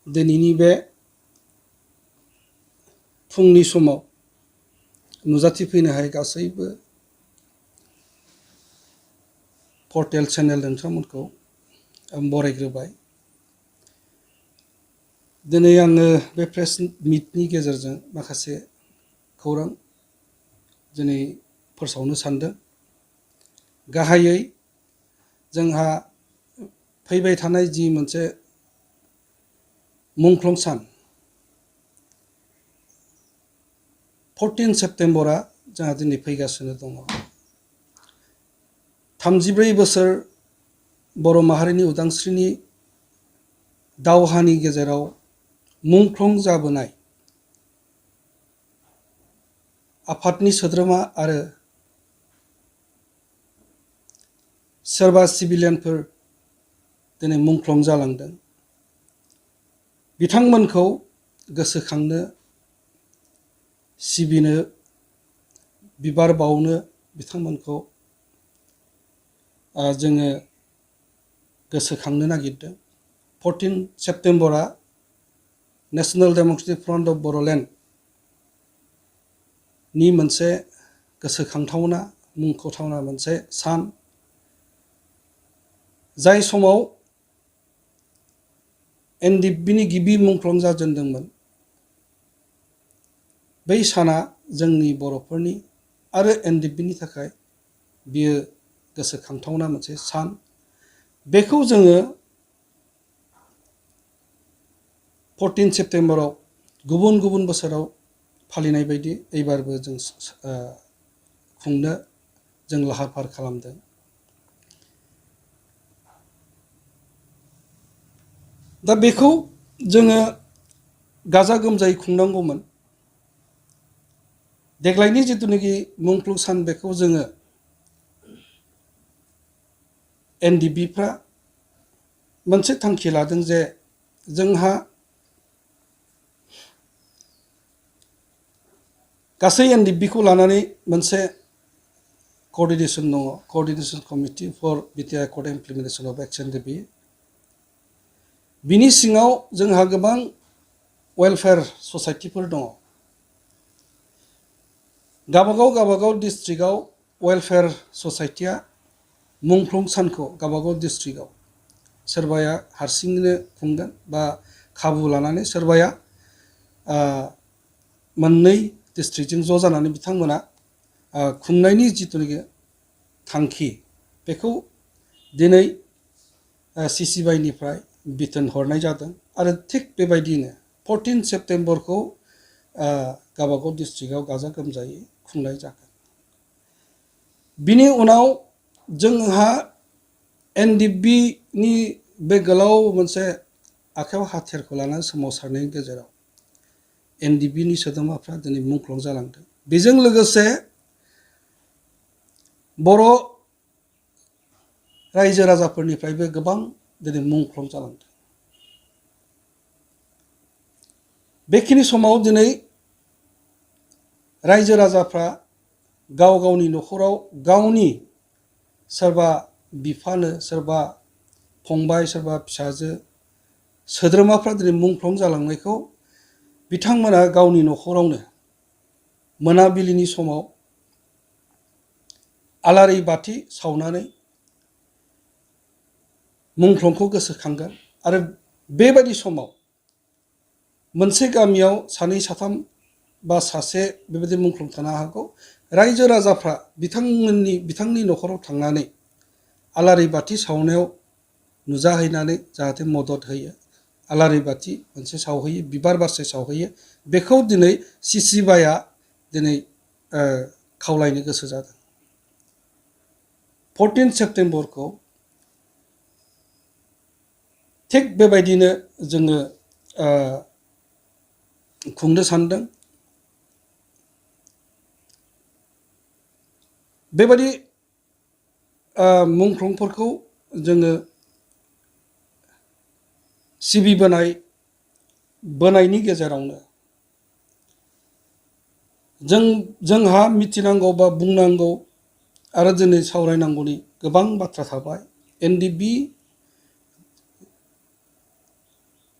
दिनैनि बे फुंनि समाव नुजाथिफैनो गासैबो पर्टेल चेनेल नोंथांमोनखौ बरायग्रोबाय। दिनै आङो बे प्रेस मिटनि गेजेरजों माखासे खौरां दिनै फोसावनो सानदों। गाहायै जोंहा फैबाय थानाय जि मोनसे मुंख्लं सान 14 सेप्तेम्बरा जोंहा दिनै फैगासिनो दङ। 34 बोसोर बर' माहारिनि उदांस्रिनि दावहानि गेजेराव मुंख्लं जाबोनाय आफादनि सोद्रोमा आरो सोरबा सिभिलियानफोर दिनै मुंख्लं जालांदों। बिथांमोनखौ गोसोखांनो, सिबिनो, बिबार बावनो बिथांमोनखौ जोङो गोसोखांनो नागिरदों। 14 सेप्तेम्बरा national democratic front of Bodoland नि मोनसे गोसोखांथावना मुंख'थावना मोनसे सान, जाय समाव एनडिएफबिनि गिबि मुंख्लं जाजेनदोंमोन। बै साना जोंनि बर'फोरनि आरो एनडिएफबिनि थाखाय बियो गोसोखांथावना मोनसे सान। बेखौ जोङो 14 सेप्तेम्बराव गुबुन गुबुन बोसोराव फालिनाय बायदि एबारबो जों खुंनो जों लाहार फाहार खालामदों। दा बेखौ जोङो गाजा गोमजायै खुंनांगौमोन। देग्लायनि जिथुनाखि मुंख्लं सान बेखौ जोङो एनडिएफबिफ्रा मोनसे थांखि लादों जे जोंहा गासै एनडिएफबिखौ लानानै मोनसे क'अर्डिनेसन दङ, coordination committee for BTR accord implementation of act NDFB. बिनि सिङाव जोंहा गोबां वेलफेयार ससाइटिफोर दङ। गावबागाव डिस्ट्रिक्टआव वेलफेयार ससाइटिया मुंख्लं सानखौ गावबागाव डिस्ट्रिक्टआव सोरबाया हारसिङैनो खुंगोन बा खाबु लानानै, सोरबाया मोननै डिस्ट्रिक्टजों ज' जानानै बिथांमोना खुंनायनि जिथुनाखि थांखि बेखौ दिनै सिसिबाइनिफ्राय बिथोन हरनाय जादों। आरो थिग बेबायदिनो 14 सेप्तेम्बरखौ गावबागाव डिस्ट्रिक्टआव गाजा गोमजायै खुंनाय जागोन। बिनि उनाव जोंहा एनडिएफबिनि बे गोलाव मोनसे आखायाव हाथियारखौ लानानै सोमावसारनायनि गेजेराव एनडिएफबिनि सोद्रोमाफ्रा दिनै मुंख्लं जालांदों। बेजों लोगोसे बर' रायजो राजाफोरनिफ्रायबो गोबां दिनै मुंख्लं जालांदों। बेखिनि समाव दिनै रायजो राजाफ्रा गाव गावनि न'खराव गावनि सोरबा बिफानो, सोरबा फंबाय, सोरबा फिसाजो, सोद्रोमाफ्रा दिनै मुंख्लं जालांनायखौ बिथांमोना गावनि न'खरावनो मोनाबिलिनि समाव आलारि बाथि सावनानै मुंख्लंखौ गोसोखांगोन। आरो बेबायदि समाव मोनसे गामियाव सानै साथाम बा सासे बेबायदि मुंख्लं थानो हागौ। रायजो राजाफ्रा बिथांनि न'खराव थांनानै आलारि बाथि सावनायाव नुजाहैनानै जाहाथे मदद होयो, आलारि बाथि मोनसे सावहैयो, बिबार बारसे सावहैयो, बेखौ दिनै सिसिबाइआ दिनै खावलायनो गोसो जादों। 14 सेप्तेम्बरखौ थिग बेबायदिनो जोङो खुंनो सानदों। बेबायदि मुंख्लंफोरखौ जोङो सिबिबोनायनि गेजेरावनो जोंहा मिथिनांगौ बा बुंनांगौ आरो दिनै सावरायनांगौनि गोबां बाथ्रा थाबाय। एनडिएफबि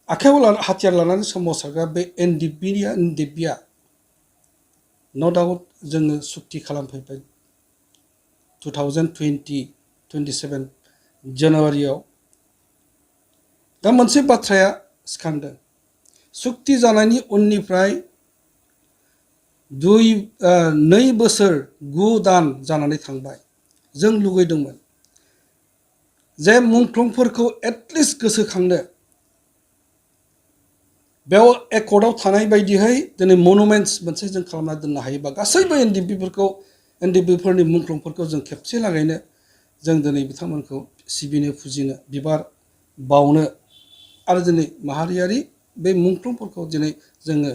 आखायाव हाथियार लानानै सोमावसारग्रा बे एनडिएफबिया न' डाउट जोङो सुक्ति खालामफैबाय 2027 जानुवारियाव दा मोनसे बाथ्राया सिखांदों सुक्ति जानायनि उननिफ्राय 2 बोसोर 9 दान जानानै थांबाय जों लुगैदोंमोन जे मुंख्लंफोरखौ एटलिस्ट गोसोखांनो बेयाव एकर्डआव थानाय बायदियै दिनै मनुमेन्ट्स मोनसे जों खालामना दोननो हायोबा गासैबो एनडिएफबिफोरनि मुंख्लंफोरखौ जों खेबसे लागैनो जों दिनै बिथांमोनखौ सिबिनो फुजिनो बिबार बावनो आरो दिनै माहारियारि बे मुंख्लंफोरखौ दिनै जोङो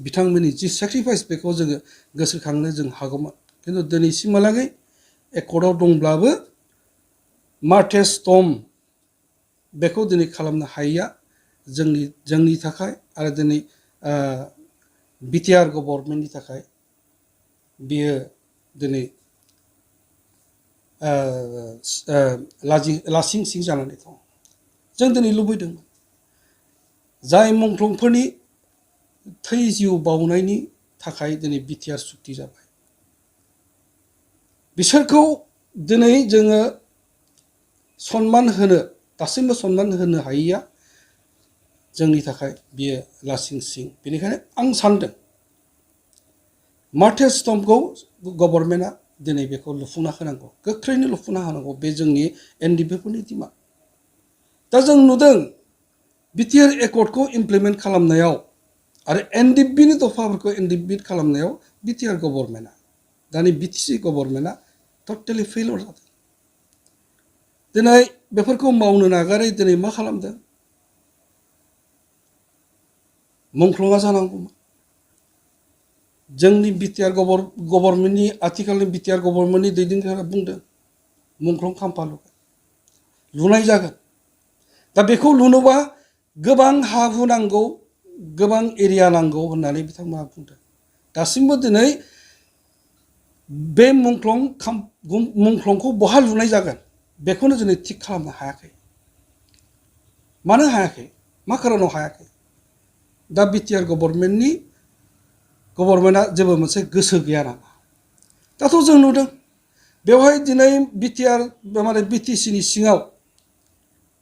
बिथांमोननि जि सेक्रिफाइस बेखौ जोङो गोसोखांनो जों हागौमोन खिन्थु दिनैसिमहालागै एकर्डआव दंब्लाबो मार्टेस टम बेखौ दिनै खालामनो हायैया जोंनि थाखाय आरो दिनै बिटिआर गभर्नमेन्टनि थाखाय बियो दिनै लासिं सिं जानानै दं जों दिनै लुबैदों जाय मुंख्लंफोरनि थै जिउ बावनायनि थाखाय दिनै बिटिआर सुक्ति जाबाय बिसोरखौ दिनै जोङो सनमान होनो दासिमबो सनमान होनो हायैया जोंनि थाखाय बियो लासिं सिं बेनिखायनो आं सानदों मार्टेस टमखौ गभर्नमेन्टआ दिनै बेखौ लुफुंना होनांगौ गोख्रैनो लुफुंना होनांगौ बे जोंनि एनडिएफबिफोरनि दिमा दा जों नुदों बिटिआर एकर्डखौ इमप्लिमेन्ट खालामनायाव आरो एनडिएफबिनि दफाफोरखौ इमप्लिमेन्ट खालामनायाव बिटिआर गभर्नमेन्टआ दानि बिटिसि गभर्नमेन्टआ टटेलि फेइलियर जादों दिनै बेफोरखौ मावनो नागारै दिनै मा खालामदों मुंख्लंआ जानांगौमोन जोंनि बिटिआर गभर्नमेन्टनि आथिखालनि बिटिआर गभर्नमेन्टनि दैदेनगिरिफोरा बुंदों मुंख्लं खाम्फा लुनाय जागोन दा बेखौ लुनोबा गोबां हा हु नांगौ गोबां एरिया नांगौ होननानै बिथांमोना बुंदों दासिमबो दिनै बे मुंख्लंखौ बहा लुनाय जागोन बेखौनो दिनै थिग खालामनो हायाखै मानो हायाखै मा खारनाव हायाखै दा बिटिआर गभर्नमेन्टआ जेबो मोनसे गोसो गैया नामा दाथ' जों नुदों बेवहाय दिनै बिटिआर माने बिटिसिनि सिङाव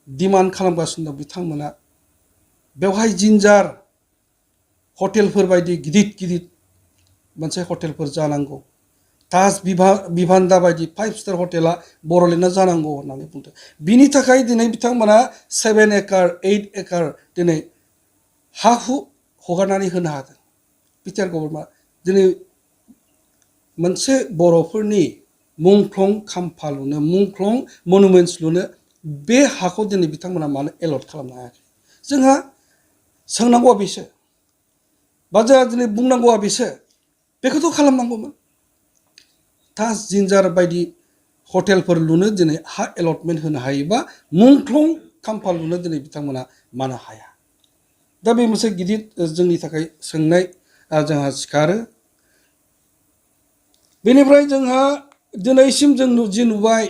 डिमान्ड खालामगासिनो दं बिथांमोना बेवहाय जिन्जार हटेलफोर बायदि गिदिर मोनसे हटेलफोर जानांगौ ताज भिभान्दा बायदि 5 स्टार हटेला बर'लेण्डआ जानांगौ होननानै बुंदों बिनि थाखाय दिनै बिथांमोना 7 एकार 8 एकार दिनै हा हु हगारनानै होनो हादों बिटिआर गभर्नमेन्टआ दिनै मोनसे बर'फोरनि मुंख्लं खाम्फा लुनो मुंख्लं मनुमेन्ट्स लुनो बे हाखौ दिनै बिथांमोना मानो एलट खालामनो हायाखै जोंहा सोंनांगौआ बेसो बा जोंहा दिनै बुंनांगौआ बेसो बेखौथ' खालामनांगौमोन ताज जिन्जार बायदि हटेलफोर लुनो दिनै हा एलटमेन्ट होनो हायोबा मुंख्लं खाम्फा लुनो दिनै बिथांमोना मानो हाया दा बे मोनसे गिदिर जोंनि थाखाय सोंनाय जोंहा सिखारो बेनिफ्राय जोंहा दिनैसिम जों जि नुबाय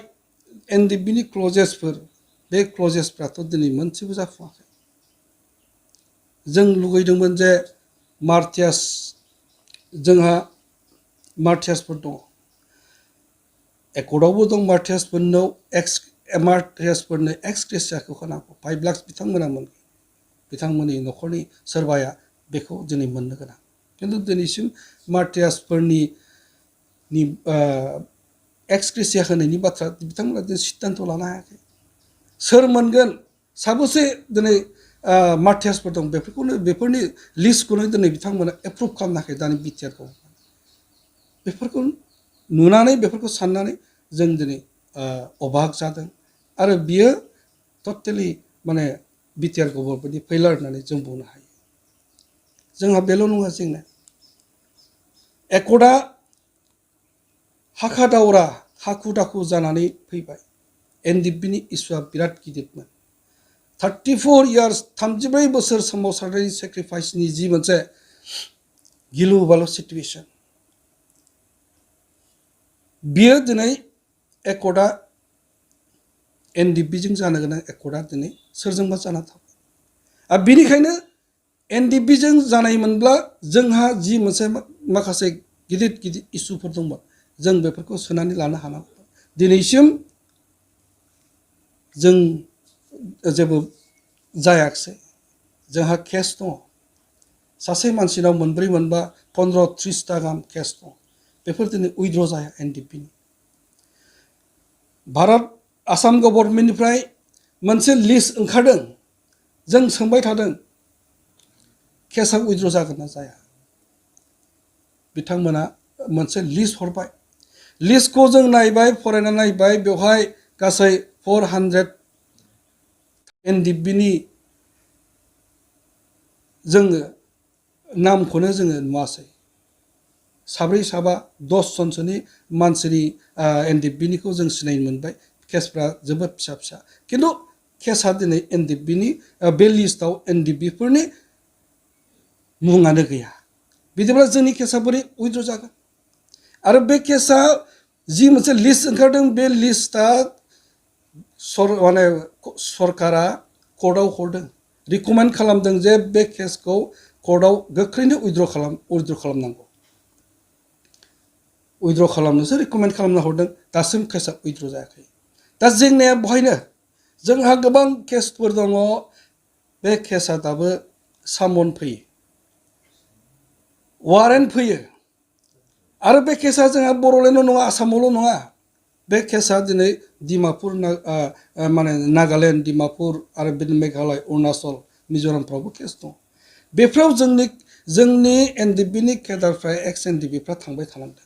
एनडिएफबिनि क्लजेसफोर बे क्लजेसफ्राथ' दिनै मोनसेबो जाफुङाखै जों लुगैदोंमोन जे जोंहा मार्टियासफोर दङ एकर्डआवबो दं मार्टियासफोरनो एक्स ग्रेसियाखौ होनांगौ 5 लाख बिथांमोननि न'खरनि सोरबाया बेखौ दिनै मोननो गोनां खिन्थु दिनैसिम मार्टियासफोरनि एक्स ग्रेसिया होनायनि बाथ्रा बिथांमोना दिनै सिद्धान्त लानो हायाखै सोर मोनगोन साबेसे दिनै मार्टियासफोर दं बेफोरनि लिस्टखौनो दिनै बिथांमोना एप्रुभ खालामाखै दानि बिटिआरखौ बेफोरखौ नुनानै बेफोरखौ साननानै जों दिनै अबाक जादों आरो बियो टटेलि माने बिटिआर गभर्नमेन्टनि फेइलार होननानै जों बुंनो हायो जोंहा बेल' नङा जेंना एकर्डआ हाखा दावरा हाखु दाखु जानानै फैबाय एनडिएफबिनि इस्युआ बिराद गिदिरमोन 34 इयार्स 34 बोसोर सोमावसारनायनि सेक्रिफाइसनि जि मोनसे गिलु बालु सिटुएसन बियो दिनै एकर्डआ एनडिएफबिजों जानो गोनां एकर्डआ दिनै सोरजोंबा जाना थाबाय आरो बेनिखायनो एनडिएफबिजों जानायमोनब्ला जोंहा जि मोनसे माखासे गिदिर गिदिर इसुफोर दंमोन जों बेफोरखौ सोनानै लानो हानांगौ दिनैसिम जों जेबो जायाखिसै जोंहा केस दङ सासे मानसिनाव मोनब्रै मोनबा 15-30टा गाहाम केस दं बेफोर दिनै उइद्र' जाया एनडिएफबिनि भारत आसाम गभर्नमेन्टनिफ्राय मोनसे लिस्ट ओंखारदों जों सोंबाय थादों केसआ उइद्र' जागोन ना जाया बिथांमोना मोनसे लिस्ट हरबाय लिस्टखौ जों नायबाय फरायना नायबाय बेवहाय गासै 400 एनडिएफबिनि जोङो नामखौनो जोङो नुवासै साब्रै साबा 10 जनसोनि मानसिनि एनडिएफबिनिखौ जों सिनायनो मोनबाय केसफ्रा जोबोद फिसा फिसा खिन्थु केसआ दिनै एनडिएफबिनि बे लिस्टआव एनडिएफबिफोरनि मुङानो गैया बिदिब्ला जोंनि केसआ बोरै उइद्र' जागोन आरो बे केसआ जि मोनसे लिस्ट ओंखारदों बे लिस्टआ सरकारा कर्टआव हरदों रिकमेन्ड खालामदों जे बे केसखौ कर्टआव गोख्रैनो उइद्र' खालामनांगौ उइद्र' खालामनोसो रिकमेन्ड खालामना हरदों दासिम केसआ उइद्र' जायाखै दा जेंनाया बहायनो जोंहा गोबां केसफोर दङ बे केसआ दाबो सामन फैयो वारेन्ट फैयो आरो बे केसआ जोंहा बर'लेण्डआव नङा आसामावल' नङा बे केसआ दिनै डिमापुर माने नागालेण्ड डिमापुर आरो बिदिनो मेघालय अरुणाचल मिज'रामफ्रावबो केस दं बेफोराव जोंनि एनडिएफबिनि केडारफ्रा एक्स एनडिएफबिफ्रा थांबाय थानांदों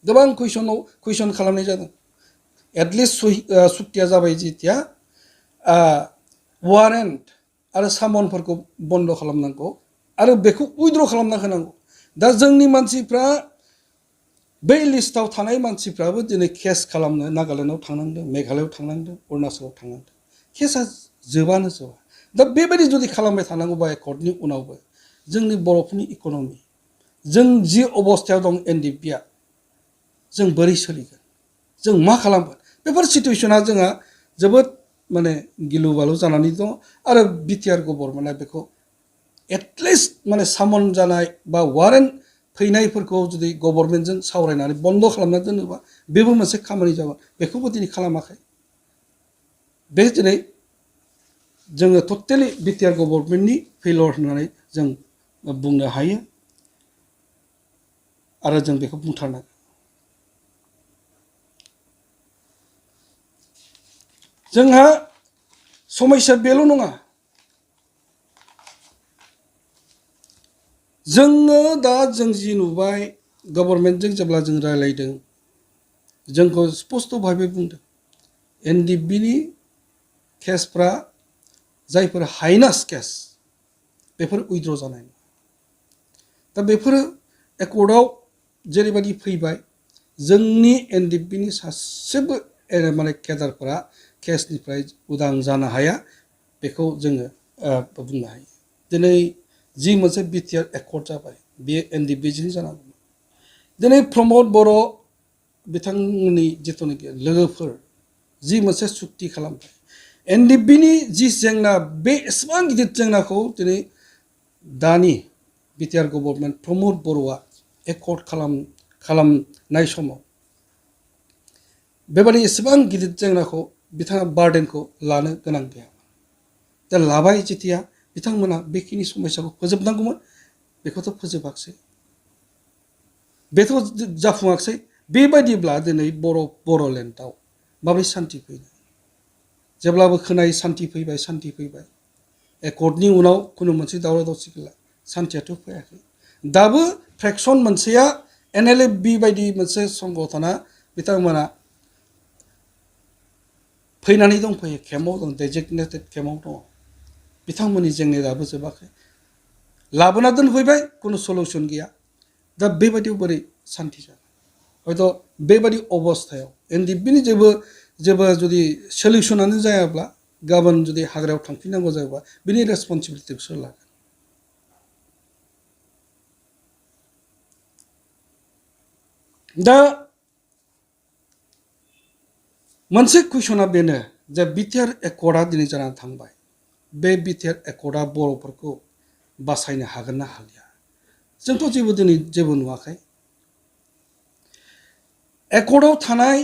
गोबां कुइसन खालामनाय जादों एटलिस्ट सुक्तिया जाबाय जेथिया वारेन्ट आरो सामनफोरखौ बन्द खालामनांगौ आरो बेखौ उइद्र' खालामना होनांगौ दा जोंनि मानसिफ्रा बै लिस्टआव थानाय मानसिफ्राबो दिनै केस खालामनो नागालेण्डआव थांनांदों मेघालयआव थांनांदों अरुणाचलाव थांनांदों केसआ जोबानो जोबा दा बेबायदि जुदि खालामबाय थानांगौबा कर्टनि उनावबो जोंनि बर'फोरनि इक'नमि जों जि अबस्थायाव दं एनडिएफबिया जों बोरै सोलिगोन जों मा खालामगोन बेफोर सिटुएसना जोंहा जोबोद माने गिलु बालु जानानै दं आरो बिटिआर गभर्नमेन्टआ बेखौ एटलिस्ट माने सामन जानाय बा वारेन्ट फैनायफोरखौ जुदि गभर्नमेन्टजों सावरायनानै बन्द खालामना दोनोबा बेबो मोनसे खामानि जागोन बेखौबो दिनै खालामाखै बे दिनै जोङो टटेलि बिटिआर गभर्नमेन्टनि फेलर होननानै जों बुंनो हायो आरो जों बेखौ बुंथारनांगोन जोंहा समस्या बेल' नङा जोङो दा जों जि नुबाय गभर्नमेन्टजों जेब्ला जों रायलायदों जोंखौ स्पस्ट भाबै बुंदों एनडिएफबिनि केसफ्रा जायफोर हाइनास केस बेफोर उइद्र' जानाय नङा दा बेफोरो एकर्टआव जेरैबायदि फैबाय जोंनि एनडिएफबिनि सासेबो माने केडारफोरा केसनिफ्राय उदां जानो हाया बेखौ जोङो बुंनो हायो दिनै जि मोनसे बिटिआर एकर्ट जाबाय बेयो एनडिएफबिजों जानांगौ दिनै प्रमद बर' बिथांमोननि जिथुनाखि लोगोफोर जि मोनसे सुक्ति खालामबाय एनडिएफबिनि जि जेंना बे एसेबां गिदिर जेंनाखौ दिनै दानि बिटिआर गभर्नमेन्ट प्रमद बर'आ एकर्ट खालामनाय समाव बेबादि एसेबां गिदिर जेंनाखौ बिथाङा बार्डेनखौ लानो गोनां गैयामोन दा लाबाय जेथिया बिथांमोना बेखिनि समस्याखौ फोजोबनांगौमोन बेखौथ' फोजोबाखिसै बेथ' जाफुङाखिसै बेबायदिब्ला दिनै बर'लेण्डआव माबोरै सान्थि फैनो जेब्लाबो खोनायो सान्थि फैबाय एकर्टनि उनाव खुनु मोनसे दावराव दावसि गैला सान्थियाथ' फैयाखै दाबो फ्रेक्सन मोनसेया एनएलएफबि बायदि मोनसे संगठना बिथांमोना फैनानै दंफैयो केम्पआव दं डेजिगनेटेड केम्पआव दङ बिथांमोननि जेंनाया दाबो जोबाखै लाबोना दोनफैबाय खुनु सलिउसन गैया दा बेबायदियाव बोरै सान्थि जागोन हयथ' बेबायदि अबस्थायाव एनडिएफबिनि जेबो जुदि सलिउसनानो जायाब्ला गाबोन जुदि हाग्रायाव थांफिननांगौ जायोबा बिनि रेसपन्सिबिलिटिखौ सोर लागोन दा मोनसे कुइसना बेनो जे बिटिआर एकर्डआ दिनै जानानै थांबाय बे बिटिआर एकर्डआ बर'फोरखौ बासायनो हागोन ना हालिया जोंथ' दिनै जेबो नुवाखै एकर्डआव थानाय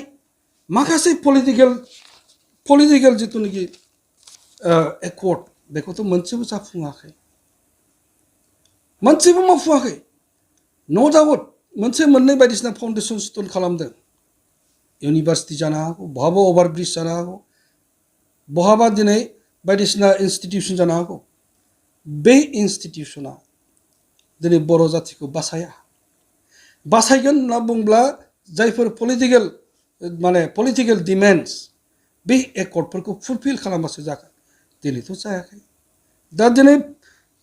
माखासे पलिटिकेल जिथुनाखि एकर्ड बेखौथ' मोनसेबो जाफुङाखै मोनसेबो मावफुङाखै नो डाउट मोनसे मोननै बायदिसिना फाउन्डेसन स्टन खालामदों इउनिभार्सिटि जानो हागौ बहाबा अभारब्रिज जानो हागौ बहाबा दिनै बायदिसिना इनस्टिटिउसन जानो हागौ बे इनस्टिटिउसना दिनै बर' जातिखौ बासायगोन होनना बुंब्ला जायफोर पलिटिकेल डिमेन्डस बे एकर्डफोरखौ फुलफिल खालामबासो जागोन दिनैथ' जायाखै दा दिनै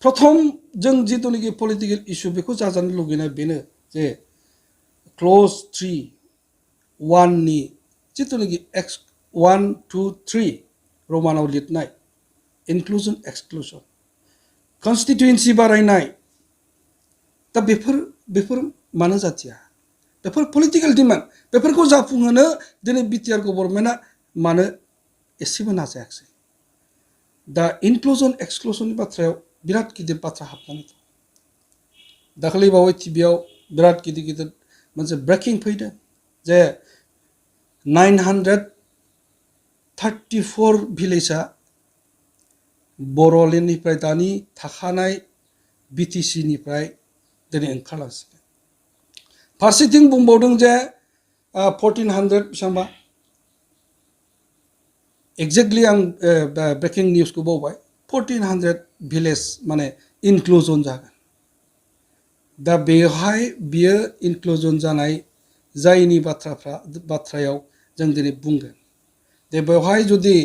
प्रथम जों जिथुनाखि पलिटिकेल इस्यु बेखौ जाजानो लुगैनाय बेनो जे क्ल'ज 3:1नि जिथुनाखि 1, 2, 3 रमानाव लिरनाय इनक्लुजन एक्सक्लुजन कनस्टिटुयेन्सि बारायनाय दा बेफोर मानो जाथिया बेफोर पलिटिकेल डिमान्ड बेफोरखौ जाफुंहोनो दिनै बिटिआर गभर्नमेन्टआ मानो एसेबो नाजायाखै दा इनक्लुजन एक्सक्लुजननि बाथ्रायाव बिराद गिदिर बाथ्रा हाबनानै दं दाखालि बावै टिभियाव बिराद गिदिर मोनसे ब्रेकिं फैदों जे 934 भिलेजआ बर'लेण्डनिफ्राय दानि थाखानाय बिटिसिनिफ्राय दिनै ओंखारलांसिगोन फारसेथिं बुंबावदों जे 1400 बेसेबांबा एक्जेक्टलि आं ब्रेकिं निउसखौ बावबाय 1400 भिलेज माने इनक्लुजन जागोन दा बेवहाय बियो इनक्लुजन जानाय जायनि बाथ्रायाव जों दिनै बुंगोन दे बेवहाय जुदि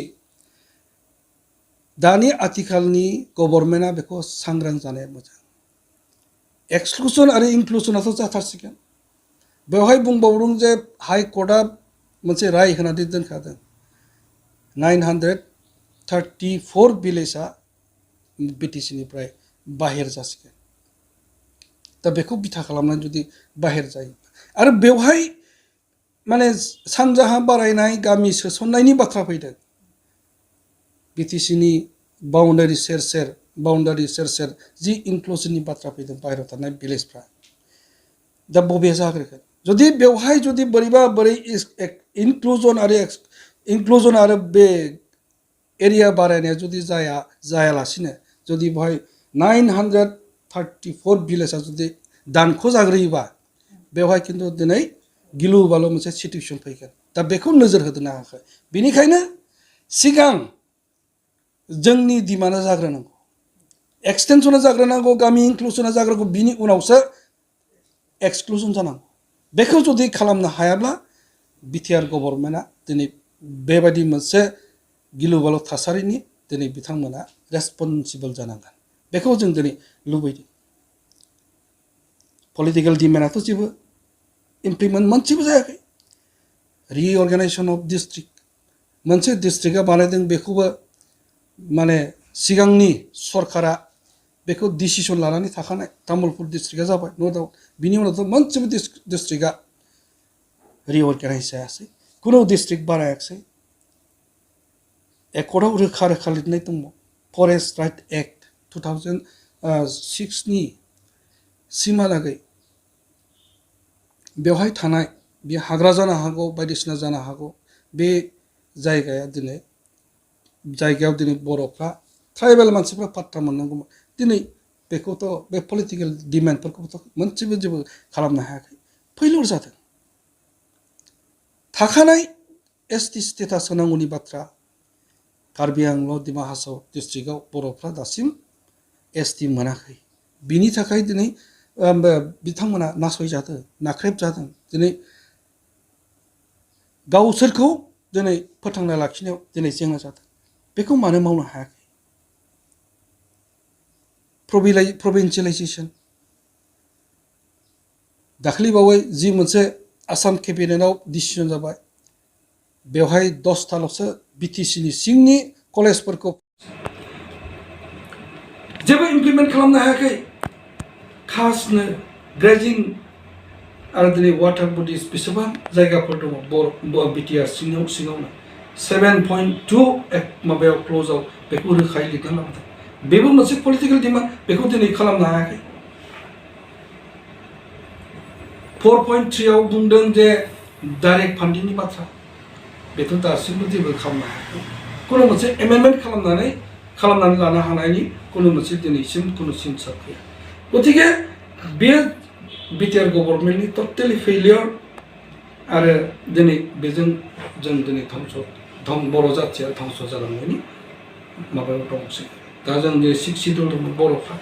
दानि आथिखालनि गभर्नमेन्टआ बेखौ सांग्रां जानाया मोजां एक्सक्लुजन आरो इनक्लुजनाथ' जाथारसिगोन बेवहाय बुंबावदों जे हाइकर्टआ मोनसे राय होनानै दोनखादों 934 भिलेजआ बिटिसिनिफ्राय बाहेर जासिगोन दा बेखौ बिथा खालामनानै जुदि बाहेर जायो आरो बेवहाय माने सानजाहा बारायनाय गामि सोसननायनि बाथ्रा फैदों बिटिसिनि बाउन्डारि सेर सेर जि इनक्लुजननि बाथ्रा फैदों बाहेरायाव थानाय भिलेजफ्रा दा बबे जाग्रोगोन जुदि बेवहाय जुदि बोरै इनक्लुजन आरो बे एरिया बारायनाया जुदि जायालासिनो जुदि बेवहाय 934 भिलेजआ जुदि दानख' जाग्रोयोबा बेवहाय खिन्थु दिनै गिलु बालु मोनसे सिटुएसन फैगोन दा बेखौ नोजोर होनो हायाखै बेनिखायनो सिगां जोंनि डिमान्डआ जाग्रोनांगौ एक्सटेनसना जाग्रोनांगौ गामि इनक्लुजना जाग्रोनांगौ बिनि उनावसो एक्सक्लुजन जानांगौ बेखौ जुदि खालामनो हायाब्ला बिटिआर गभर्नमेन्टआ दिनै बेबायदि मोनसे गिलु बालु थासारिनि दिनै बिथांमोना रेसपन्सिबल जानांगोन बेखौ जों दिनै लुबैदों पलिटिकेल डिमान्डआथ' जेबो इमप्लिमेन्ट मोनसेबो जायाखै रिअर्गानाइजेसन अफ डिस्ट्रिक्ट मोनसे डिस्ट्रिक्टआ बानायदों बेखौबो माने सिगांनि सरकारा बेखौ डिसिसन लानानै थाखानाय तामुलपुर डिस्ट्रिक्टआ जाबाय नो डाउट बिनि उनावथ' मोनसेबो डिस्ट्रिक्टआ रिअर्गानाइज जायासै खुनु डिस्ट्रिक्ट बानायाखै एकर्डआव रोखा लिरनाय दङ फरेस्ट राइट एक्ट 2006 नि सिमहालागै बेवहाय थानाय बे हाग्रा जानो हागौ बायदिसिना जानो हागौ बे जायगायाव दिनै बर'फ्रा ट्राइबेल मानसिफ्रा पाट्टा मोननांगौमोन दिनै बेखौथ' बे पलिटिकेल डिमान्डफोरखौथ' मोनसेबो जेबो खालामनो हायाखै फेइलियर जादों थाखानाय एसटि स्टेटास होनांगौनि बाथ्रा कार्बि आंलं डिमा हासाव डिस्ट्रिक्टआव बर'फ्रा दासिम एसटि मोनाखै बिनि थाखाय दिनै बिथांमोना नासयजादों नाख्रेबजादों दिनै गावसोरखौ दिनै फोथांना लाखिनायाव दिनै जेंना जादों बेखौ मानो मावनो हायाखै प्रभिन्सियेलाइजेसन दाखालि बावै जि मोनसे आसाम केबिनेटआव डिसिसन जाबाय बेवहाय 10थाल'सो बिटिसिनि सिंनि कलेजफोरखौ जेबो इमप्लिमेन्ट खालामनो हायाखै कास्टनो ग्रेजिं आरो दिनै वाटार बडिस बेसेबां जायगाफोर दङ बिटिआर सिङावनो 7.2 माबायाव क्ल'जआव बेखौ रोखायै लिरना लाबोदों बेबो मोनसे पलिटिकेल डिमान्ड बेखौ दिनै खालामनो हायाखै 4.3 आव बुंदों जे डाइरेक्ट फान्डिंनि बाथ्रा बेथ' दासिमबो जेबो खालामनो हायाखै कुनु मोनसे एमेन्डमेन्ट खालामनानै लानो हानायनि कुनु मोनसे दिनैसिम कुनु सिनसा गैया गतिके बे बिटिआर गभर्नमेन्टनि टटेलि फेलियर आरो दिनै बेजों जों दिनै बर' जाथिया धंस जालांनायनि माबायाव दंसै दा जों जे 6 शिड्युल दंमोन बर'फ्रा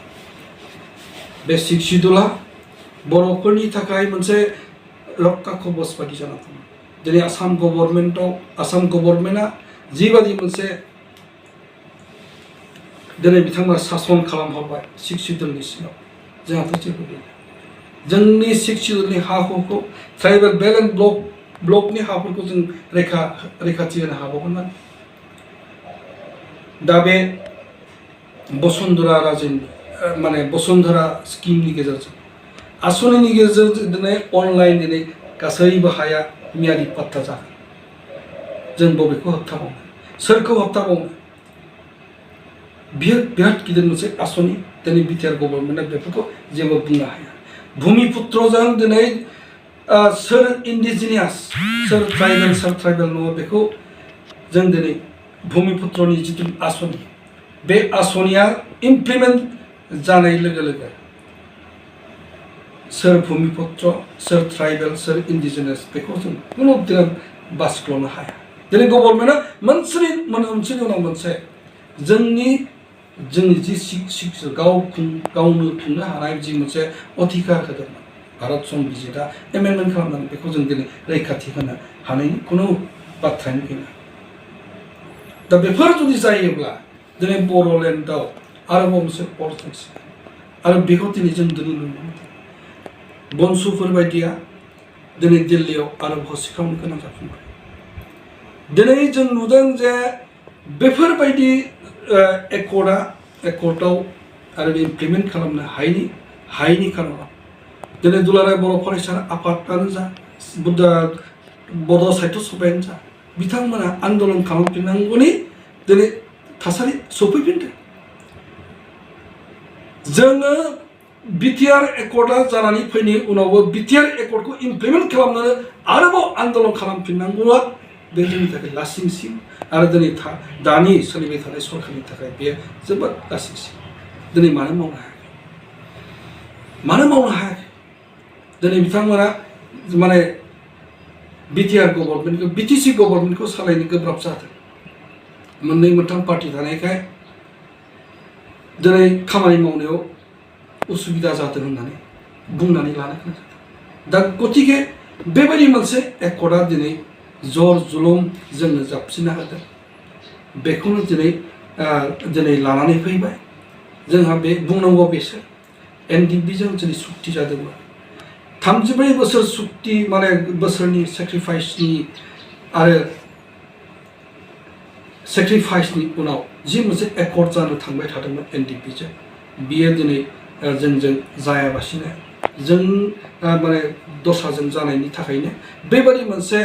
बे 6 शिड्युला बर'फोरनि थाखाय मोनसे रक्षा कवच बादि जाना दङ दिनै आसाम गभर्नमेन्टआ जिबादि मोनसे दिनै बिथांमोना सासन खालामहरबाय 6 शिड्युलनि सिङाव जोंहाथ' जेबो गैया जोंनि 6 शिड्युलनि हा हुखौ ट्राइबेल बेल्ट एन्ड ब्लकनि हाफोरखौ जों रैखाथि होनो हाबावगोन दा बे बसुन्धरा स्किमनि गेजेरजों आसनिनि गेजेरजों दिनै अनलाइन दिनै गासैबो हाया मियादि पाट्टा जागोन जों बबेखौ होबथाबावनो सोरखौ होबथाबावनो बियो बिराद गिदिर मोनसे आसनि दिनै बिटिआर गभर्नमेन्टआ बेफोरखौ जेबो बुंनो हाया भूमिपुत्रजों दिनै सोर इन्डिजिनियास सोर ट्राइबेल नङा बेखौ जों दिनै भूमिपुत्रनि जिथु आसनि बे आसनिया इमप्लिमेन्ट जानाय लोगो लोगो सोर भूमिपुत्र सोर ट्राइबेल सोर इन्डिजिनियास बेखौ जों कुनु दिना बासिख्ल'नो हाया दिनै गभर्नमेन्टआ मोनसेनि उनाव मोनसे जोंनि जि गावनो खुंनो हानाय जि मोनसे अधिकार होदोंमोन भारत संबिजितआ एमेन्डमेन्ट खालामनानै बेखौ जों दिनै रैखाथि होनो हानायनि कुनु बाथ्रायानो गैया दा बेफोर जुदि जायोब्ला दिनै बर'लेण्डआव आरोबाव मोनसे पलिटिक्स आरो बेखौ दिनै जों नुनो मोनो बनसुफोर बायदिया दिनै दिल्लीयाव आरोबाव सिखावनो गोनां जाफिनबाय दिनै जों नुदों जे बेफोरबायदि एकर्डआव आरो इमप्लिमेन्ट खालामनो हायैनि खारनाव दिनै दुलाराय बर' फरायसा आफादानो जा बड' साहित्य सभायानो जा बिथांमोना आन्दलन खालामफिननांगौनि दिनै थासारि सफैफिनदों जोङो बिटिआर एकर्डआ जानानै फैनायनि उनावबो बिटिआर एकर्डखौ इमप्लिमेन्ट खालामनो आरोबाव आन्दलन खालामफिननांगौआ बे जोंनि थाखाय लासिंसिं आरो दिनै दानि सोलिबाय थानाय सरकारनि थाखाय बेयो जोबोद लासिंसिं दिनै मानो मावनो हायाखै दिनै बिथांमोना माने बिटिआर गभर्नमेन्टखौ बिटिसि गभर्नमेन्टखौ सालायनो गोब्राब जादों मोननै मोनथाम पार्टि थानायखाय दिनै खामानि मावनायाव उसुबिदा जादों होननानै बुंनानै लानो गोनां जादों दा गतिके बेबायदि मोनसे एकर्डआ दिनै जर जुलुम जोंनो जाबसिनना होदों बेखौनो दिनै लानानै फैबाय जोंहा बे बुंनांगौ बेसो एनडिएफबिजों दिनै सुक्ति जादोंमोन 34 बोसोर सुक्ति माने बोसोरनि सेक्रिफाइसनि उनाव जि मोनसे एकर्ड जानो थांबाय थादोंमोन एनडिएफबिजों बियो दिनै जोंजों जायाबासिनो जों माने दस्राजों जानायनि थाखायनो बेबायदि मोनसे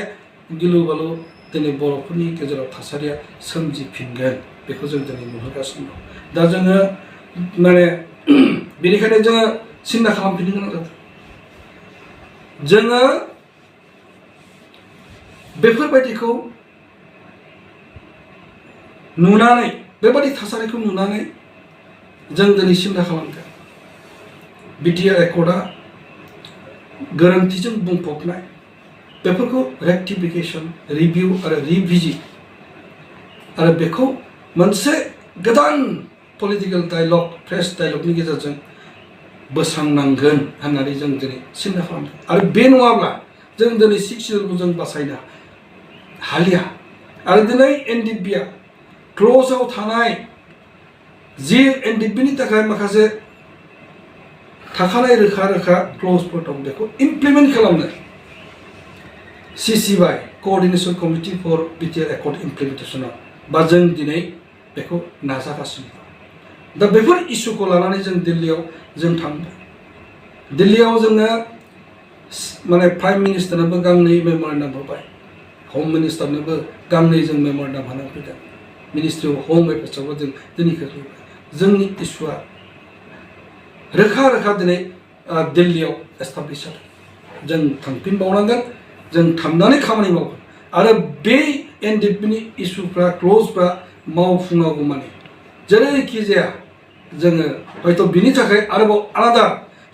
गिलु बालु दिनै बर'फोरनि गेजेराव थासारिया सोमजिफिनगोन बेखौ जों दिनै नुहरगासिनो दं दा जोङो माने बेनिखायनो जोङो सिन्था खालामफिननो गोनां जादों जोङो बेफोरबायदिखौ नुनानै बेबायदि थासारिखौ नुनानै जों दिनै सिन्था खालामदों बिटिआर एकर्डआ गोरोन्थिजों बुंफबनाय बेफोरखौ रेक्टिफिकेसन रिभिउ आरो रिभिजिट आरो बेखौ मोनसे गोदान पलिटिकेल डायलग फ्रेश डायलगनि गेजेरजों बोस्रांनांगोन होननानै जों दिनै सिन्था खालामदों आरो बे नङाब्ला जों दिनै 6 शिड्युलखौ जों बासायनो हालिया आरो दिनै एनडिएफबिआ क्ल'जआव थानाय जि एनडिएफबिनि थाखाय माखासे थाखानाय रोखा क्ल'जफोर दं बेखौ इमप्लिमेन्ट खालामनो CCY coordination committee for BTR accord इमप्लिमेन्टेसनाव बा जों दिनै बेखौ नाजागासिनो दं दा बेफोर इस्युखौ लानानै जों दिल्लीयाव जों थांबाय दिल्लीयाव जोङो माने प्राइम मिनिस्टारनोबो गांनै मेम'रेन्डाम हरबाय हम मिनिस्टारनोबो गांनै जों मेम'रेन्डाम होनानै फैदों मिनिस्ट्रि अफ हम एफेयार्सआवबो जों दिनै खोख्लैबाय जोंनि इस्युआ रोखा रोखा दिनै दिल्लीयाव एस्टाब्लिश जादों जों थांफिनबावनांगोन जों थांनानै खामानि मावगोन आरो बे एनडिएफबिनि इस्युफ्रा क्ल'जफ्रा मावफुङागौ माने जेरैखि जाया जोङो हयथ' बिनि थाखाय आरोबाव आलादा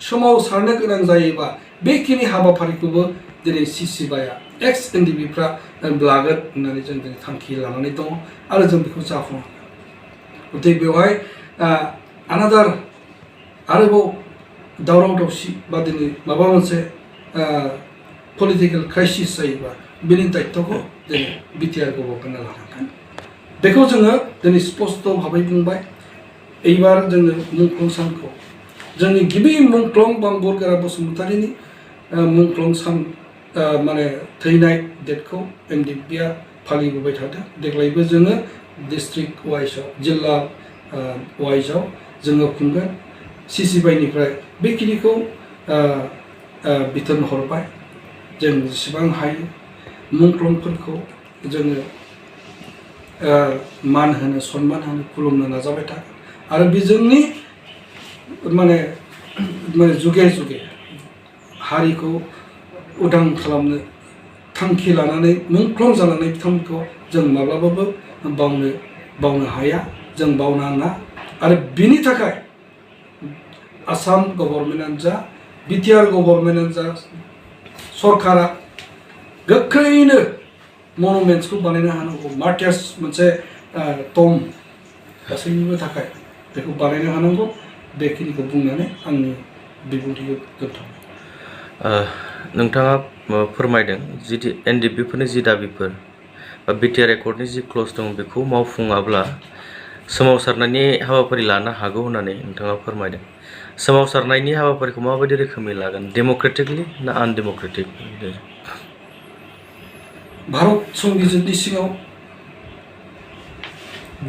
सोमावसारनो गोनां जायोबा बेखिनि हाबाफारिखौबो दिनै सिसिबाया एक्स एनडिएफबिफ्रा लागोन होननानै जों दिनै थांखि लानानै दङ आरो जों बेखौ जाफुङाखै गथिखे बेवहाय आनादार आरोबाव दावराव दावसि बा दिनै माबा मोनसे पलिटिकेल क्राइसिस जायोबा बिनि दायित्वखौ दिनै बिटिआर गभर्नमेन्टआ लानांगोन बेखौ जोङो दिनै स्पष्ट भाबै बुंबाय एबार जोङो मुंख्लं सानखौ जोंनि गिबि मुंख्लं बरगोरा बसुमतारीनि मुंख्लं सान माने थैनाय डेटखौ एनडिएफबिआ फालिबोबाय थादों देग्लायबो जोङो डिस्ट्रिक्ट वाइजआव जिल्ला वाइजआव जोङो खुंगोन सिसिबाइनिफ्राय बेखिनिखौ बिथोन हरबाय जों जेसेबां हायो मुंख्लंफोरखौ जोङो मान होनो सन्मान होनो खुलुमनो नाजाबाय थागोन आरो बे जोंनि माने जुगे जुगे हारिखौ उदां खालामनो थांखि लानानै मुंख्लं जानानै बिथांमोनखौ जों माब्लाबाबो बावनो हाया जों बावनाङा आरो बिनि थाखाय आसाम गभर्नमेन्टआनो जा बिटिआर गभर्नमेन्टआनो जा सरकारा गोख्रैनो मनुमेन्ट्सखौ बानायनो हानांगौ मार्टियार्स मोनसे टम गासैनिबो थाखाय बेखौ बानायनो हानांगौ बेखिनिखौ बुंनानै आंनि बिबुंथिखौ दोनथ'बाय नोंथाङा फोरमायदों जि एनडिएफबिफोरनि जि दाबिफोर बा बिटिआर एकर्डनि जि क्लज दं बेखौ मावफुङाब्ला सोमावसारनायनि हाबाफारि लानो हागौ होननानै नोंथाङा फोरमायदों सोमावसारनायनि हाबाफारिखौ माबायदि रोखोमै लागोन डेम'क्रेटिकलि ना आनडेम'क्रेटिक भारत संबिजितनि सिङाव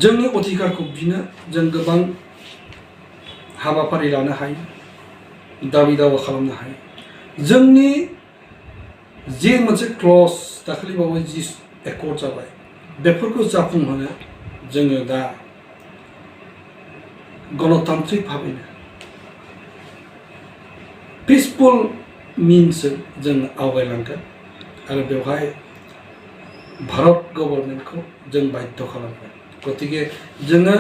जोंनि अधिकारखौ बिनो जों गोबां हाबाफारि लानो हायो दाबि दावा खालामनो हायो जोंनि जि मोनसे क्लज दाखालिबावै जि एकर्ड जाबाय बेफोरखौ जाफुंहोनो जोङो दा गणतान्त्रिक भाबैनो पिसफुल मिन्सजों जों आवगायलांगोन आरो बेवहाय भारत गभर्नमेन्टखौ जों बाध्य खालामगोन गतिके जोङो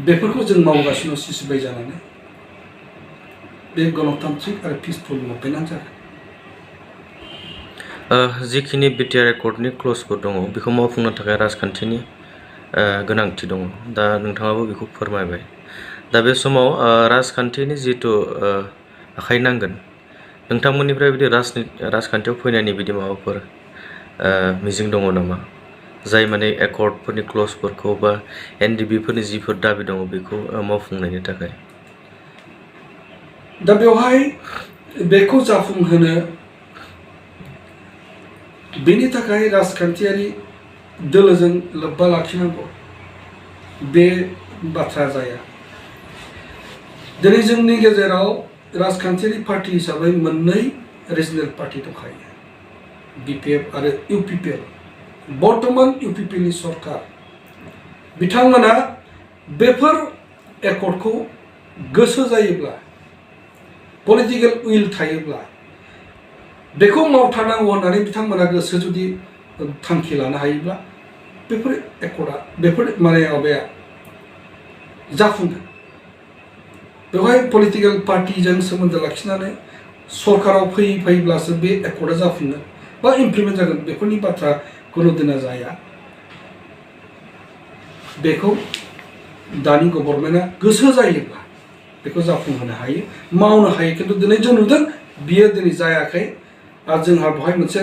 बेफोरखौ जों मावगासिनो सिसिबाय जानानै बे गणतान्त्रिक आरो पिसफुल मुभमेन्टआनो जागोन जिखिनि बिटिआर एकर्डनि क्लजफोर दङ बेखौ मावफुंनो थाखाय राजखान्थिनि गोनांथि दङ दा नोंथाङाबो बेखौ फोरमायबाय दा बे समाव राजखान्थिनि जिहेतु आखाइ नांगोन नोंथांमोननिफ्राय बिदि राजखान्थियाव फैनायनि बिदि माबाफोर मिजिं दङ नामा जाय माने एकर्डफोरनि क्लजफोरखौ बा एनडिएफबिफोरनि जिफोर दाबि दङ बेखौ मावफुंनायनि थाखाय दा बेवहाय बेखौ जाफुंहोनो बेनि थाखाय राजखान्थियारि दोलोजों लोब्बा लाखिनांगौ बे बाथ्रा जाया दिनै जोंनि गेजेराव राजखान्थियारि पार्टी हिसाबै मोननै रिजनेल पार्टी दंखायो बिपिएफ आरो इउपिपिएल बर्तमान इउपिपिएलनि सरकार बिथांमोना बेफोर एकर्डखौ गोसो जायोब्ला पलिटिकेल उइल थायोब्ला बेखौ मावथारनांगौ होननानै बिथांमोना गोसो जुदि थांखि लानो हायोब्ला बेफोर एकर्डआ बेफोर माने माबाया जाफुंगोन बेवहाय पलिटिकेल पार्टीजों सोमोन्दो लाखिनानै सरकाराव फैब्लासो बे एकर्डआ जाफुंगोन बा इमप्लिमेन्ट जागोन बेफोरनि बाथ्रा कुनु दिना जाया बेखौ दानि गभर्नमेन्टआ गोसो जायोब्ला बेखौ जाफुंहोनो हायो मावनो हायो खिन्थु दिनै जों नुदों बियो दिनै जायाखै आरो जोंहा बेवहाय मोनसे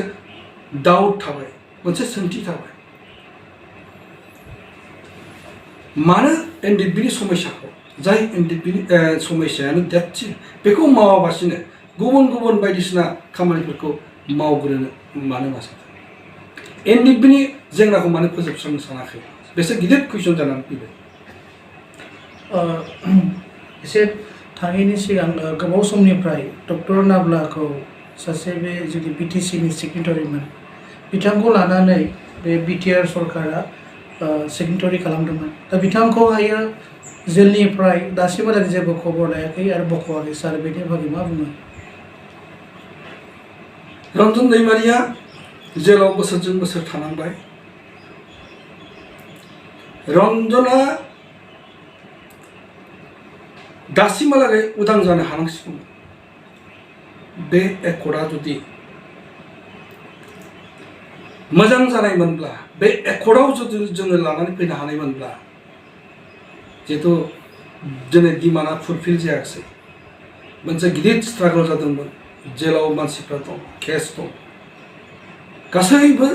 डाउट थाबाय मोनसे सोंथि थाबाय मानो एनडिएफबिनि समस्याखौ जाय एनडिएफबिनि समस्यायानो देरसिन बेखौ मावाबासिनो गुबुन गुबुन बायदिसिना खामानिफोरखौ मावग्रोनो मानो नाजादों एनडिएफबिनि जेंनाखौ मानो फोजोबस्रांनो सानाखै बेसो गिदिर कुइसन जानानै फैबाय एसे थाङैनि सिगां गोबाव समनिफ्राय डक्टर नाब्लाखौ सासे बे जोंनि बिटिसिनि सिगनेटारिमोन बिथांखौ लानानै बे बिटिआर सरकारा सिगनेटारि खालामदोंमोन दा बिथांखौहायो जेलनिफ्राय दासिमहालागै जेबो खबर लायाखै आरो बख'वाखै सार बेनि बागै मा बुङो? रन्जन दैमारिया जेलाव बोसोरजों बोसोर थानांबाय। रन्जना दासिमहालागै उदां जानो हानांसिगौमोन। बे एकर्डआ जुदि मोजां जानायमोनब्ला बे एकर्डआव जुदि जोङो लानानै फैनो हानायमोनब्ला जिहेतु दिनै डिमान्डआ फुलफिल जायाखिसै मोनसे गिदिर स्ट्रागल जादोंमोन जेलाव मानसिफ्रा दं केस दं गासैबो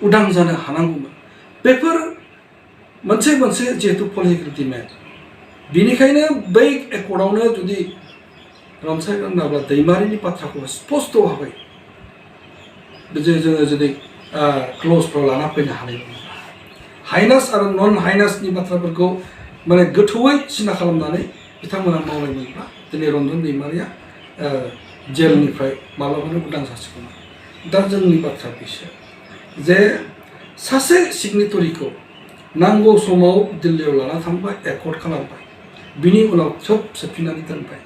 उदां जानो हानांगौमोन बेफोर मोनसे मोनसे जिहेतु पलिटिकेल डिमान्ड बिनिखायनो बै एकर्डआवनो जुदि रनसायग्रा नाब्ला दैमारिनि बाथ्राखौ स्पष्ट भाबै जोङो जुदि क्लजफ्राव लाना फैनो हानायमोन हाइनास आरो नन हाइनासनि बाथ्राफोरखौ माने गोथौयै सिन्था खालामनानै बिथांमोना मावनायमोनब्ला दिनै रन्जन दैमारिया जेलनिफ्राय माब्लाबानो उदां जासिगौमोन। दा जोंनि बाथ्रा बिसो जे सासे सिगनेटरिखौ नांगौ समाव दिल्लीयाव लाना थांबाय एकर्ड खालामबाय बिनि उनाव सब सेबफिननानै दोनबाय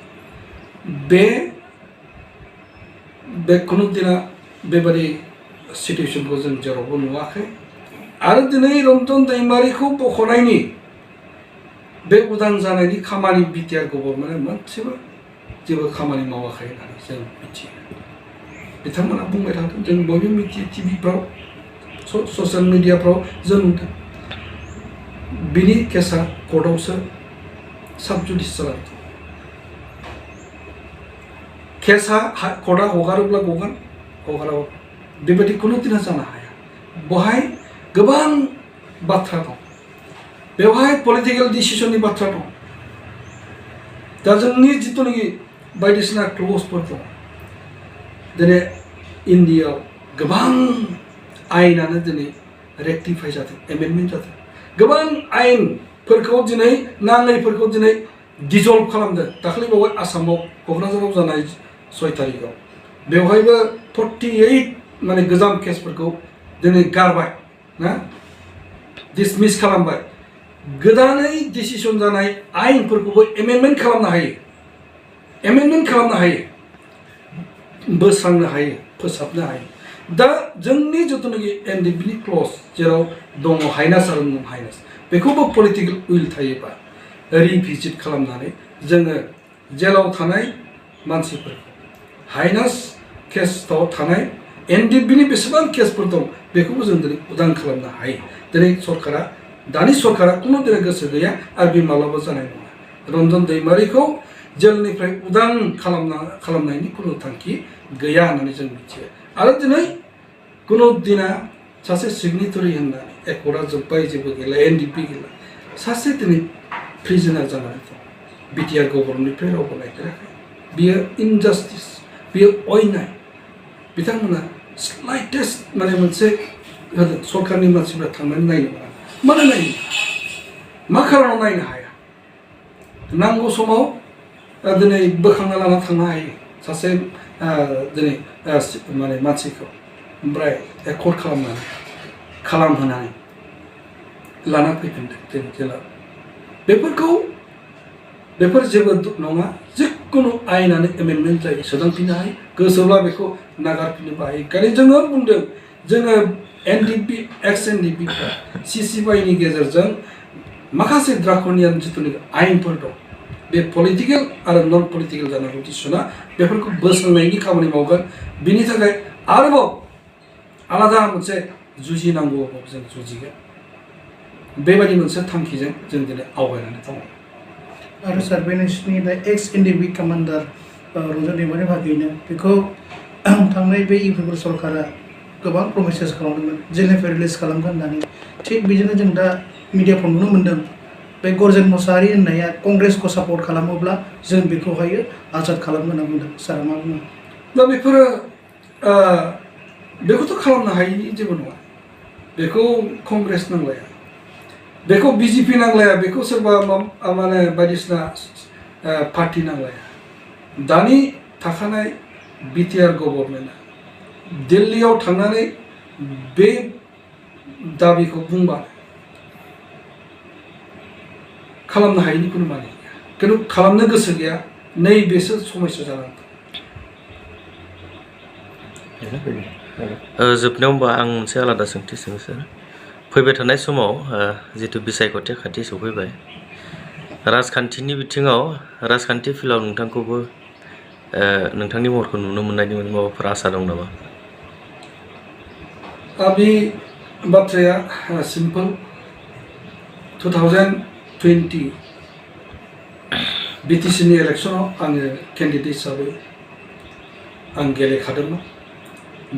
बे खुनु दिना बेबादि सिटुएसनखौ जों जेरावबो नुवाखै आरो दिनै रन्जन दैमारिखौ बख'नायनि बे उदां जानायनि खामानि बिटिआर गभर्नमेन्टआ मोनसेबो जेबो खामानि मावाखै होननानै जों मिथियो। बिथांमोना बुंबाय थादों जों बयबो मिथियो टिभिफ्राव ससियेल मिडियाफ्राव जों नुदों बिनि केसा कर्टआवसो साब जुडिस जानानै दं। केसा कर्टआ हगारोब्ला गगोन हगाराबा बेबायदि खुनु दिना जानो हाया। बहाय गोबां बाथ्रा दं बेवहाय पलिटिकेल डिसिसननि बाथ्रा दं। दा जोंनि जिथुनाखि बायदिसिना क्लजफोर दं दिनै इन्डियाआव गोबां आयेनानो दिनै रेक्टिफाइ जादों एमेन्डमेन्ट जादों गोबां आयेनफोरखौ दिनै नाङैफोरखौ दिनै डिजल्भ खालामदों। दाखालि बावै आसामाव क'क्राझाराव जानाय 6 तारिखआव बेवहायबो 48 माने गोजाम केसफोरखौ दिनै गारबाय ना डिसमिस खालामबाय गोदानै डिसिसन जानाय आयेनफोरखौबो एमेन्डमेन्ट खालामनो हायो बोस्रांनो हायो फोसाबनो हायो। दा जोंनि जिथुनाखि एनडिएफबि क्लज जेराव दङ हाइनास आरो नन हाइनास बेखौबो पलिटिकेल उइल थायोबा रिभिजिट खालामनानै जोङो जेलाव थानाय मानसिफोरखौ हाइनास केसआव थानाय एनडिएफबिनि बेसेबां केसफोर दं बेखौबो जों दिनै उदां खालामनो हायो। दिनै दानि सरकारा खुनु दिनै गोसो गैया आरो बे माब्लाबा जानाय नङा। रन्जन दैमारिखौ जेलनिफ्राय उदां खालामनायनि खुनु थांखि गैया होननानै जों मिथियो। आरो दिनै खुनु दिना सासे सिगनेटरि होननानै एकर्डआ जोब्बाय जेबो गैला एनडिएफबि गैला सासे दिनै प्रिजनार जानानै दं बिटिआर गभर्नमेन्टनिफ्राय रावबो नायगिराखै बियो इनजास्टिस बियो अयनाय बिथांमोना स्लाइटेस्ट माने मोनसे होदों सरकारनि मानसिफ्रा थांनानै नायनो मोना मानो नायनो मा खारनाव नायनो हाया नांगौ समाव दिनै बोखांना लाना थांनो हायो सासे दिनै माने मानसिखौ ओमफ्राय एकर्ड खालामहोनानै लाना फैफिनदों दिनै जेला बेफोर जेबो नङा जिखुनु आयेनानो एमेन्डमेन्ट जायो सोदांफिननो हायो गोसोब्ला बेखौ नागारफिननोबो हायो। ओंखायनो जोङो बुंदों जोङो एनडिएफबि एक्स एनडिएफबिफ्रा सिसिबाइनि गेजेरजों माखासे ड्राकनियान जिथुनाखि आयेनफोर दं बे पलिटिकेल आरो नन पलिटिकेल जानांगौ थिसना बेफोरखौ बोस्रांनायनि खामानि मावगोन। बिनि थाखाय आरोबाव आलादा मोनसे जुजिनांगौआव जों जुजिगोन बेबायदि मोनसे थांखिजों जों दिनै आवगायनानै दङ। आरो सार बे नोंसिनि दा एक्स एनडिएफबि कामान्डार रन्जन दैमारि भागैनो बेखौ थांनाय बे इउपिपिएल सरकारा गोबां प्रमिसेस खालामदोंमोन जेलनिफ्राय रिलिज खालामगोन होननानै थिग बिदिनो जों दा मिडियाफ्राव नुनो मोन्दों बे गर्जन मुसाहारि होननाया कंग्रेसखौ सापर्ट खालामोब्ला जों बेखौहायो आजाद खालामगोन होनना बुंदों सारा मा बुङो? दा बेखौथ' खालामनो हायिनि जेबो नङा बेखौ कंग्रेस नांलाया बेखौ बिजेपि नांलाया बेखौ सोरबा माने बायदिसिना पार्टि नांलाया दानि थाखानाय बिटिआर गभर्नमेन्टआ दिल्लीयाव थांनानै बे दाबिखौ बुंबा खालामनो हायैनि कुनु माने गैया खिन्थु खालामनो गोसो गैया नैबेसो समस्या जानानै दं। जोबनायाव होमबा आं मोनसे आलादा सोंथि सोंसै फैबाय थानाय समाव जितु बिसायख'थि खाथि सफैबाय राजखान्थिनि बिथिङाव राजखान्थि फिल्डआव नोंथांखौबो नोंथांनि महरखौ नुनो मोननायनि माबाफोर आसा दं नामा? बे बाथ्राया सिम्पोल 2020 बिटिसिनि इलेक्सनाव आङो केन्डिडेट हिसाबै आं गेलेखादोंमोन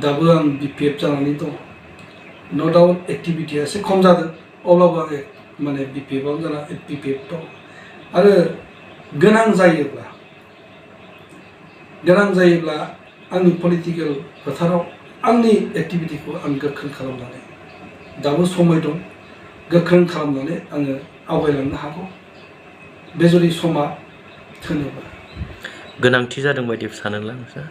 दाबो आं बिपिएफ जानानै दं न' डाउट एक्टिभिटिया एसे खम जादों अब्लाबो आङो माने बिपिएफआव जाना बिपिएफ दं आरो गोनां जायोब्ला आंनि पलिटिकेल फोथाराव आंनि एक्टिभिटिखौ आं गोख्रों खालामनानै दाबो समय दं गोख्रों खालामनानै आङो आवगायलांनो हागौ बे जुदि समा थोनोबा। गोनांथि जादों बायदि सानोला नोंस्रा?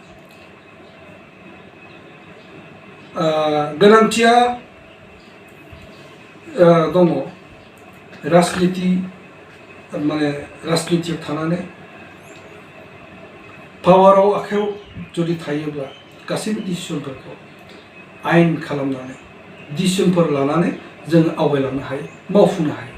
गोनांथिया दङ राजनितियाव थानानै पावाराव आखायाव जुदि थायोब्ला गासैबो डिसिसनफोरखौ आयेन खालामनानै डिसिसनफोर लानानै जों आवगायलांनो हायो मावफुंनो हायो।